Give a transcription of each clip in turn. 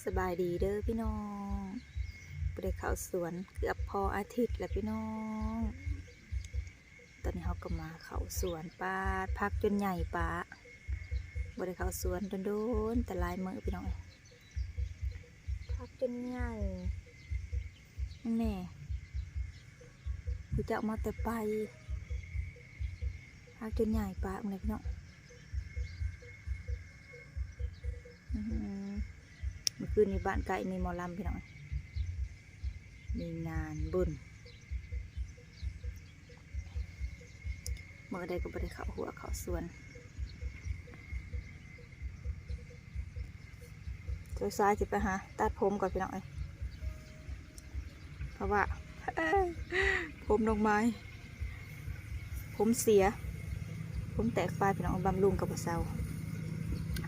ສະບາຍດີເດີພີ່ນ້ອງ, ບໍ່ໄດ້ເຂົ້າສວນເກືອບພໍອາທິດແລ້ວພີ່ນ້ອງ. ຕອນນີ້ເຮົາກໍມາເຂົ້າສວນ, ປາດ ຜັກຈົນໃຫຍ່ປະ, ບໍ່ໄດ້ເຂົ້າສວນດົນໆ ແຕ່ຫຼາຍມື້ພີ່ນ້ອງເອີຍ. ຜັກຈົນໃຫຍ່ ແນ່ ຜູ້ເຈົ້າມາແຕ່ໄປ, ຜັກຈົນໃຫຍ່ປະ ເບິ່ງແດ່ພີ່ນ້ອງ. ອື ມື້ຄືນນີ້ບ້ານໃກ້ມີໝໍລຳພີ່ນ້ອງ, ມີງານບຸນ. ມື້ໃດກໍບໍ່ໄດ້ເຂົ້າຮົ້ວເຂົ້າສວນ. ສາຍໆ ຊິໄປຫາຕັດຜົມກ່ອນພີ່ນ້ອງເອີຍ, ເພາະວ່າ ຜົມດອກໄມ້ ຜົມເສຍ ຜົມແຕກປາຍພີ່ນ້ອງ. ບຳລຸງກໍບໍ່ເຊົາ,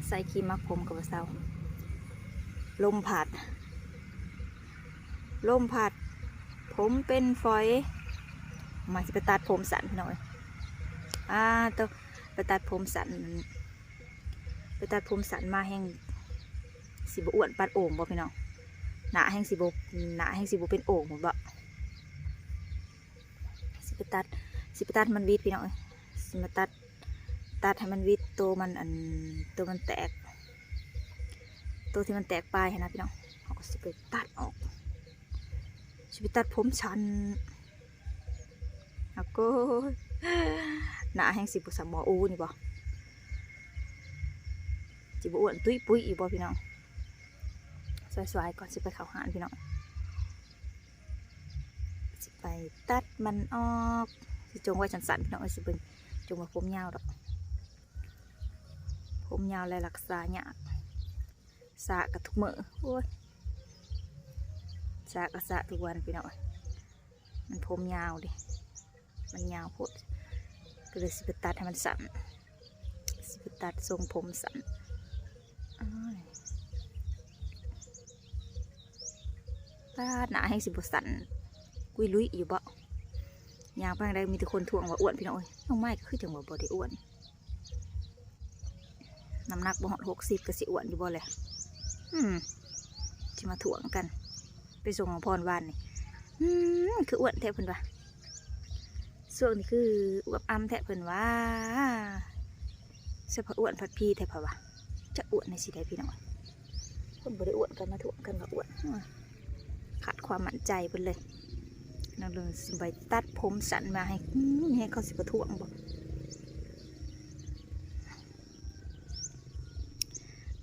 ໃສ່ຄຣີມໝັກຜົມກໍບໍ່ເຊົາ, ລົມພັດ ລົມພັດ ຜົມເປັນຝອຍ. ມາ ຊິໄປຕັດຜົມສັ້ນພີ່ນ້ອງເອີຍ. ອາ ໂຕ ໄປຕັດຜົມສັ້ນ ໄປຕັດຜົມສັ້ນມາແຮ່ງຊິບໍ່ອ້ວນປານໂອ່ງບໍ່ພີ່ນ້ອງ? ໜ້າແຮ່ງຊິບໍ່ ໜ້າແຮ່ງຊິບໍ່ເປັນໂອ່ງພຸ້ນບໍ່? ຊິໄປຕັດ ຊິໄປຕັດໃຫ້ມັນຫວິດພີ່ນ້ອງເອີຍ. ຊິມາຕັດ ຕັດໃຫ້ມັນຫວິດໂຕມັນ ອັນ ໂຕມັນແຕກ ໂຕທີ່ມັນແຕກປາຍຫັ້ນນະພີ່ນ້ອງ. ເຮົາກໍຊິໄປຕັດອອກ ຊິໄປຕັດຜົມສັ້ນ. ອາໂກຍ ໜ້າແຮ່ງຊິບໍ່ສ່ຳໝໍອູນີ້ບໍ່? ຊິບໍ່ອ້ວນຕຸ້ຍປຸ້ຍອີກບໍ່ພີ່ນ້ອງ? ສວຍໆ ກ່ອນຊິໄປເຂົ້າຮ້ານພີ່ນ້ອງ. ຊິໄປຕັດມັນອອກ, ຊິຈົ່ງໄວ້ສັ້ນໆ ພີ່ນ້ອງເອີຍ. ຊິເບິ່ງ ຈົ່ງວ່າຜົມຍາວດອກ, ຜົມຍາວແລະລັກສາຍາກ, ສະກະທຸກມື້. ໂອ້ຍ ສະກະສະທຸກວັນພີ່ນ້ອງ, ມັນຜົມຍາວເດ້. ມັນຍາວໂພດ ກໍເລີຍຊິໄປຕັດໃຫ້ມັນສັ້ນ, ຊິໄປຕັດຊົງຜົມສັ້ນ. ໂອ້ຍ ປາດ ໜ້າແຮ່ງຊິບໍ່ສັ້ນກຸຍລຸຍຢູ່ບໍ່? ຍ່າງໄປທາງໃດມີແຕ່ຄົນທ້ວງວ່າອ້ວນ ພີ່ນ້ອງເອີຍ. ນ້ອງໄມ້ກໍຄືຈັ່ງວ່າບໍ່ໄດ້ອ້ວນ. ນ້ຳໜັກບໍ່ຮອດຫົກສິບກໍຊິອ້ວນຢູ່ບໍ່ແຫຼະ? ອືມ ຊິມາທ້ວງກັນ. ໄປສົ່ງນ້ອງພອນວານນີ້ ອືມ ຄືອ້ວນແທ້ເພິ່ນວ່າ, ຊ່ວງນີ້ຄືອວບອຳແທ້ເພິ່ນວ່າ, ສະພາບອ້ວນພັດພີແທ້ເພິ່ນວ່າ. ຈັກອ້ວນແນວຊິໄດ້ພີ່ນ້ອງ, ຄົນບໍ່ໄດ້ອ້ວນກໍມາທ້ວງກັນວ່າອ້ວນ. ອືມ ຂາດຄວາມໝັ້ນໃຈເພິ່ນເລີຍ. ນ້ອງເລີຍຊິໄປຕັດຜົມສັ້ນມາໃຫ້ ອືມ ໃຫ້ເຂົາຊິປະທ້ວງບໍ່?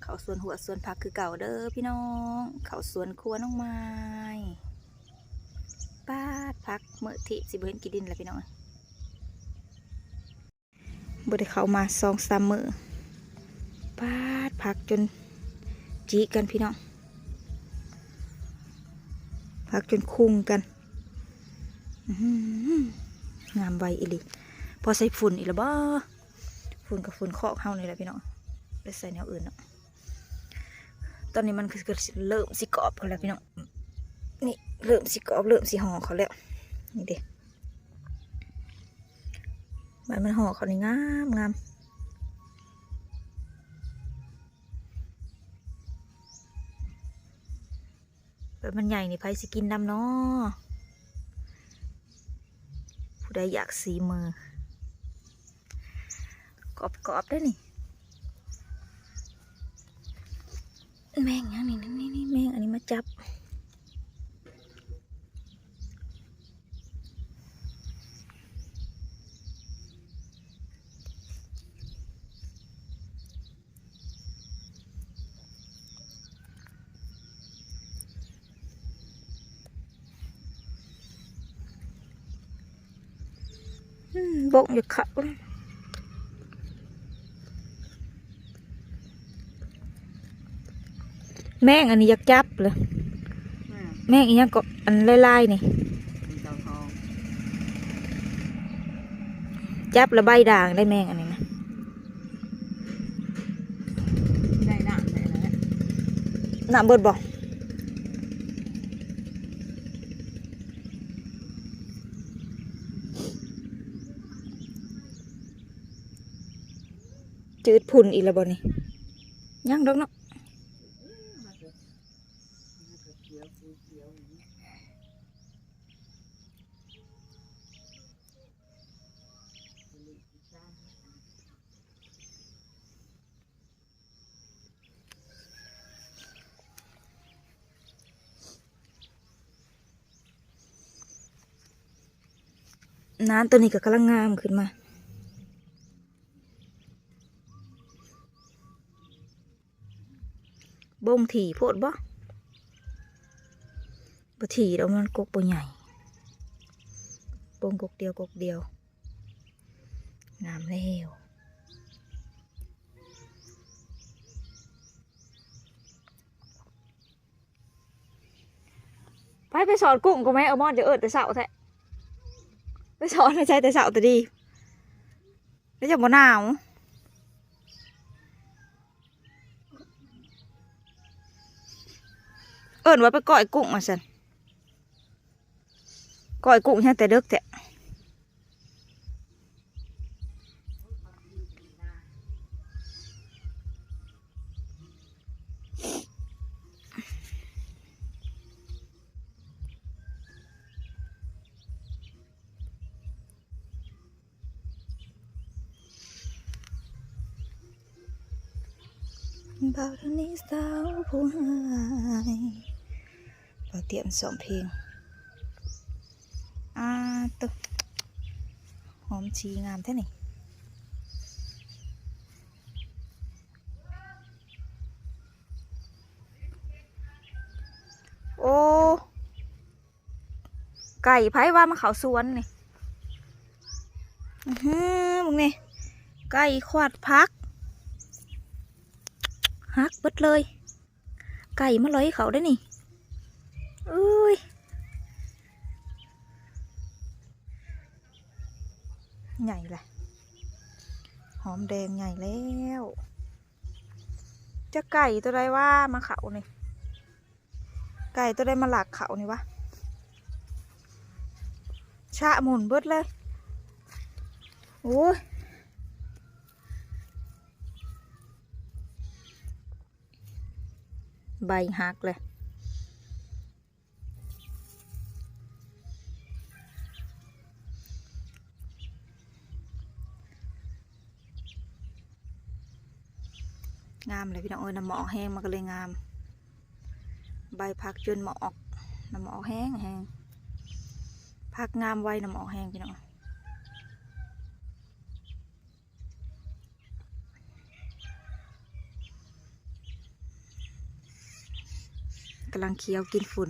ເຂົ້າສວນຮົ້ວສວນຜັກຄືເກົ່າເດີພີ່ນ້ອງ, ເຂົ້າສວນຄົວນ້ອງໄມ້. ປາດ ຜັກມື້ທີ່ຊິບໍ່ເຫັນຂີ້ດິນແລ້ວພີ່ນ້ອງ. ບໍ່ໄດ້ເຂົ້າມາສອງສາມມື້. ປາດ ຜັກຈົນຈີກັນພີ່ນ້ອງ, ຜັກຈົນຄຸ່ງກັນ. ອື ງາມໄວອີ່ຫຼີ. ພໍໃສ່ຝຸ່ນອີກແລ້ວບໍ່? ຝຸ່ນກໍຝຸ່ນຄອກເຮົານີ້ແຫຼະພີ່ນ້ອງ, ໄດ້ໃສ່ແນວອື່ນເນາະ. ຕອນນີ້ມັນກໍເລີ່ມຊິກອບເຂົ້າແລ້ວພີ່ນ້ອງ. ນີ້ເລີ່ມຊິກອບ ເລີ່ມຊິຫໍ່ເຂົ້າແລ້ວ. ນີ້ເດ້ ໃບມັນຫໍ່ເຂົ້ານີ້ງາມໆ. ແບບມັນໃຫຍ່ນີ້ໃຜຊິກິນນຳນໍ? ຜູ້ໃດຢາກສີມື ກອບໆ ເດ້ນີ້. ແມງຫຍັງນີ້? ນີ້ໆ ແມງອັນນີ້ມາຈັບ. ອືມ ບົກຢູ່ເຂົາ. ແມງອັນນີ້ຢາກຈັບເລີຍ. ແມງ ແມງອີ່ຫຍັງເກາະ ອັນລາຍໆນີ້? ເຕົາທອງ. ຈັບແລ້ວໃບດ່າງໄດ໋ແມງອັນນີ້ນະ. ໄດ້ນ້ຳແລ້ວແຫຼະ. ນ້ຳເບິດບໍ່? ຈືດພຸ້ນອີກແລ້ວບໍ່ນີ້? ຍັງດອກເນາະ. ນານ ໂຕນີ້ກໍກຳລັງງາມຂຶ້ນມາ. ບົງຖີ່ໂພດບໍ? ບໍ່ຖີ່ດອກ, ມັນກົກບໍ່ໃຫຍ່, ບົງກົກດຽວ ກົກດຽວ. ງາມແລ້ວ. ໄປ ໄປສອນກຸ້ງກໍແມ່. ເອີ ມອນຈະເອີ້ນແຕ່ເຊົ້າແທ້, ໄປສອນໃຫ້ໃຊ້ແຕ່ເຊົ້າແຕ່ດີ ແລ້ວຈະບໍ່ໜາວ. ເອີ້ນວ່າໄປກ້ອຍກຸ້ງວ່າຊັ້ນ, ກ້ອຍກຸ້ງຍັງແຕ່ເດິກແທ້. ບ່າວເທົ່ານີ້ສາວຜູ້ຮ້າຍ ບ່າວຕຽມຊ້ອມເພງ. ອາ ໂຕ ຫອມສີງາມແທ້ນີ້. ໂອ້ ໄກ່ໃຜວ່າມາເຂົ້າສວນນີ້. ອືຫື ເບິ່ງນີ້ ໄກ່ຄວາດຜັກ ຫັກເບິດເລີຍ. ໄກ່ມາລອຍເຂົ້າໄດ້ນີ້. ເອີຍ ໃຫຍ່ແຫຼະ ຫອມແດງໃຫຍ່ແລ້ວ. ຈັກໄກ່ໂຕໃດວ່າມາເຂົ້ານີ້. ໄກ່ໂຕໃດມາລັກເຂົ້ານີ້ວະ? ຊະໝຸ່ນເບິດເລີຍ. ໂອ້ຍ ໃບຫັກເລີຍ. ງາມເລີຍພີ່ນ້ອງເອີຍ, ນ້ຳໝອກແຮງມັນກໍເລີຍງາມ. ໃບຜັກຈົນໝອກ, ນ້ຳໝອກແຮງໆ. ຜັກງາມໄວ, ນ້ຳໝອກແຮງພີ່ນ້ອງ. ກຳລັງຂຽວກິນຝຸ່ນ,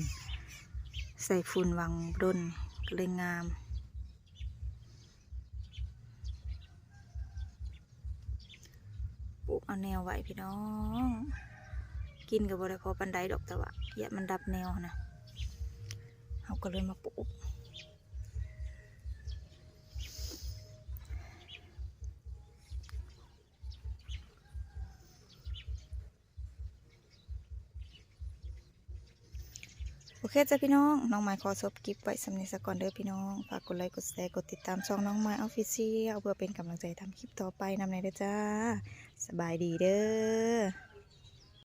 ໃສ່ຝຸ່ນຫວ່າງດົນກໍເລີຍງາມ. ປູກເອົາແນວໄວ້ພີ່ນ້ອງ, ກິນກໍບໍ່ໄດ້ພໍປານໃດດອກ, ແຕ່ວ່າຢ້ານມັນດັບແນວຫັ້ນນະ, ເຮົາກໍເລີຍມາປູກ. ໂອເຄຈ້າພີ່ນ້ອງ, ນ້ອງມາຍຂໍຈົບຄລິບໄວ້ສ່ຳນີ້ສາກ່ອນເດີພີ່ນ້ອງ. ຝາກກົດໄລ ກົດແຊ ກົດຕິດຕາມຊ່ອງນ້ອງມາຍ Official ເພື່ອເປັນກຳລັງໃຈທຳຄລິບຕໍ່ໄປນຳແດ່ເດີຈ້າ. ສະບາຍດີເດີ.